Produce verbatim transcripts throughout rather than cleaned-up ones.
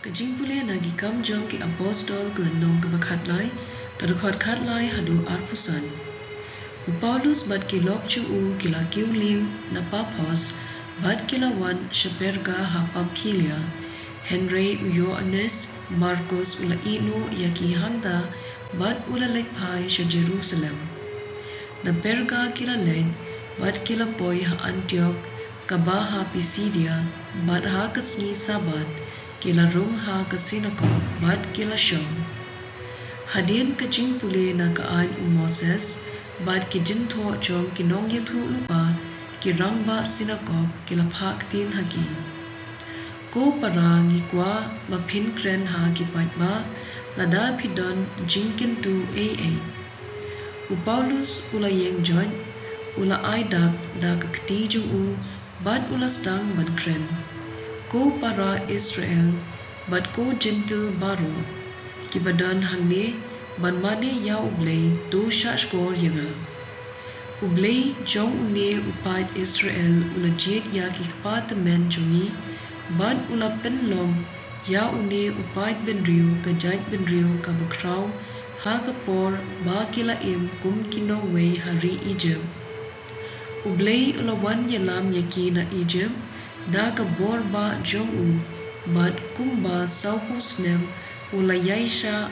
Ka jingpule na Ki Kam jong ki Apostol, ka lynnong kaba khatlai, ka dkhot khatlai haduh arphew san. U Paulus bad ki lok jong u ki la kiew lieng na Paphos, bad ki la wan sha Perga ha Pamphylia. Hynrei u Ïoannis Markus u la ïehnoh ïa ki hangta, bad u la leit phai sha Jerusalem. Na Perga ki la leit, bad ki la poi ha Antiok, kaba ha Pisidia, bad ha ka sngi Sabbath, ki la rung ha ka sinakok, bad ki la shong. Hadien ka jingpule na ka aiñ u Moses, bad ki jingthoh jong ki nongïathuhlypa, ki rangbah sinakok, ki la phah ktien ha ki. Ko para, ngi kwah ba phin kren ha ki paidbah, lada phi don jingkyntu ei ei. U Paulus u la ïeng joit, u la ai dak da ka kti jong u, bad u la sdang ban kren. Ko para Israel, bad ko Jentil baroh, kiba don hangne ban mane ïa U Blei, to shahshkor ïa nga. U Blei jong une u paid Israel u la jied ïa ki kpa tymmen jong ngi, bad u la pynlong ïa une u paid bynriew ka jaitbynriew kaba khraw, ha ka por ba ki la im kum ki nongwei ha ri Ijipt. U Blei u la wan ïalam ïa ki na Ijipt, da ka bor bah jong u, bad kumba sawphew snem u la ïaishah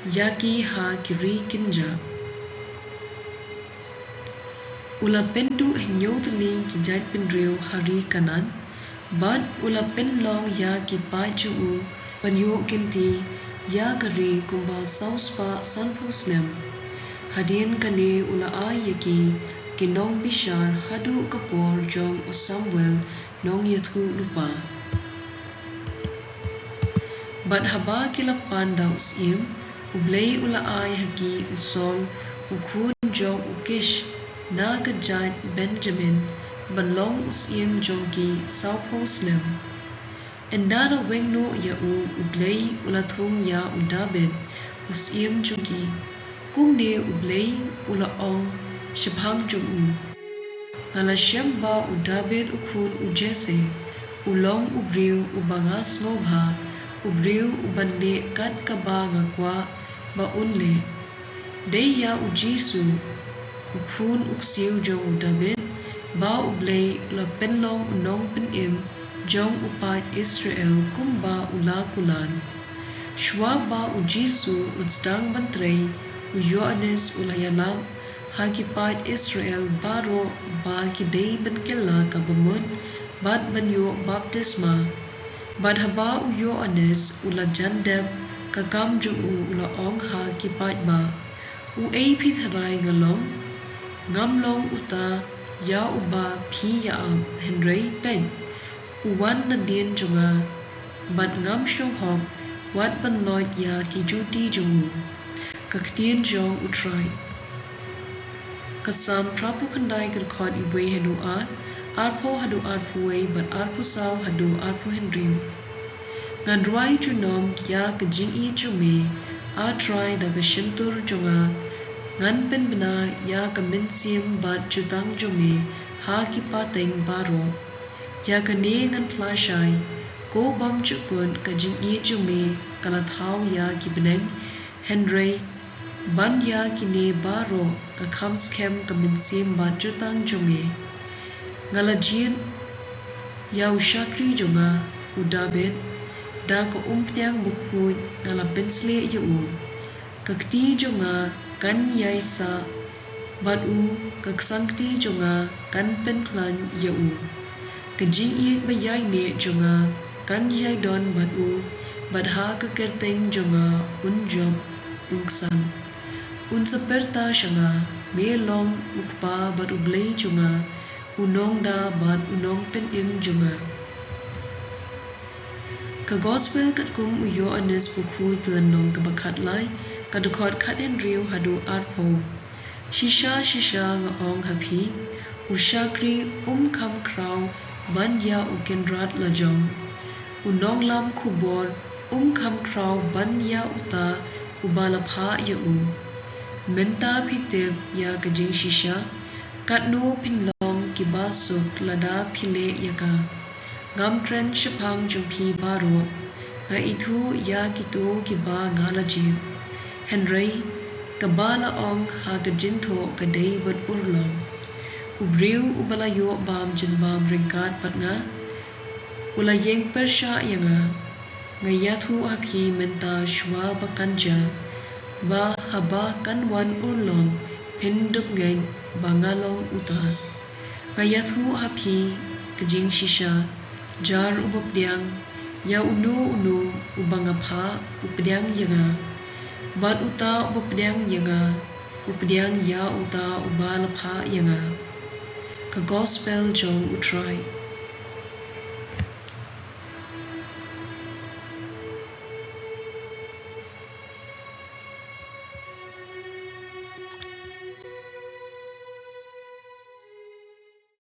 ïa ki ha ki ri kynjah. U la pynduh hynñiew tylli ki jaitbynriew ha ri Kanaan, bad u la pynlong ïa ki paid jong u ban ïoh kynti ïa ka ri kumba saw spah sanphew snem. Hadien kane u la ai ïa ki ki nongbishar haduh ka por jong u Samuel nongïathuhlypa. Bad haba ki la pan da u syiem, U Blei u la ai ha ki u Saul, u khun jong u Kish, na ka jait Benjamin, ban long u syiem jong ki sawphew snem. Ynda la weng noh ïa u, U Blei u la thung ïa u Dabid, u syiem jong ki. Kumne U Blei u la ong shaphang jong u: Nga la shem ba u Dabid u khun u Jesse u long u briew uba nga sngewbha, u briew uban leh kat kaba nga kwah ba un leh. Dei ïa u Jisu, u khun u ksiew jong u Dabid, ba U Blei u la pynlong u nongpynim jong u paid Israel kumba u la kular. Shuwa ba u Jisu un sdang ban trei, u Ïoannis u la ïalap ha ki paid Israel baroh ba ki dei ban kylla kaba mut, bad ban ïoh baptisma. Bad haba u Ïoannis u la jan dep ka kam jong u, u la ong ha ki paidbah: Uei phi tharai nga long? Ngam long uta ïa uba phi ïa-ap, hynrei peit, u wan nadien jong nga, bad ngam shong hok wat ban loit ïa ki juti jong u. Ka ktien jong U Trai. Ka Salm phra phew khyndai, ka dkhot iwei haduh ar, arphew haduh arphew wei, bad arphew saw haduh arphew hynriew. Ngan rwai junom ïa ka jingïeit jong me, A Trai, da ka shyntur jong nga. Ngan pynbna ïa ka mynsiem bad jutang jong me ha ki pateng baroh. Ïa kane ngan phla shai: Ko bymjukut, ka jingïeit jong me ka la thaw ïa ki bneng, hynrei ban ïa kine baroh ka kham skhem ka mynsiem bad jutang jong me. Nga la jied ïa u shakri jong nga, u Dabid, da ka umphniang bakhuid nga la pynshlei ïa u. Ka kti jong nga kan ïai sah bad u, ka ksangkti jong nga kan pynkhlaiñ ïa u. Ka jingïeit ba ïaineh jong nga kan ïai don bad u, bad ha ka kyrteng jong nga un jop, un ksan. Un sa pyrta sha nga: Me long U Kpa bad U Blei jong nga, U Nongda bad U Nongpynim jong nga. Ka Gospel katkum u Ïoannis Bakhuid, lynnong kaba khatlai, ka dkhot khathynriew haduh arphew. Shisha shisha nga ong ha phi, u shakri um kham khraw ban ïa u kynrad lajong. U nonglam khubor um kham khraw ban ïa uta uba la phah ïa u. Mynta phi tip ïa ka jingshisha. Katno phin long kiba suk lada phi leh ïa ka. Ngam kren shaphang jong phi baroh. Nga ithuh ïa kito kiba nga la jied, hynrei kaba la ong ha ka jingthoh ka dei ban urlong. U briew uba la ïoh bam jingbam ryngkat bad nga, u la ïeng pyrshah ïa nga. Nga ïathuh ha phi mynta shuwa ba kan jia, ba haba kan wan urlong phin dup ngeit ba nga long uta. Nga ïathuh ha phi ka jingshisha, jar uba pdiang ïa uno uno uba nga phah u pdiang ïa nga, bad uta uba pdiang ïa nga u pdiang ïa uta uba la phah ïa nga. Ka Gospel jong U Trai.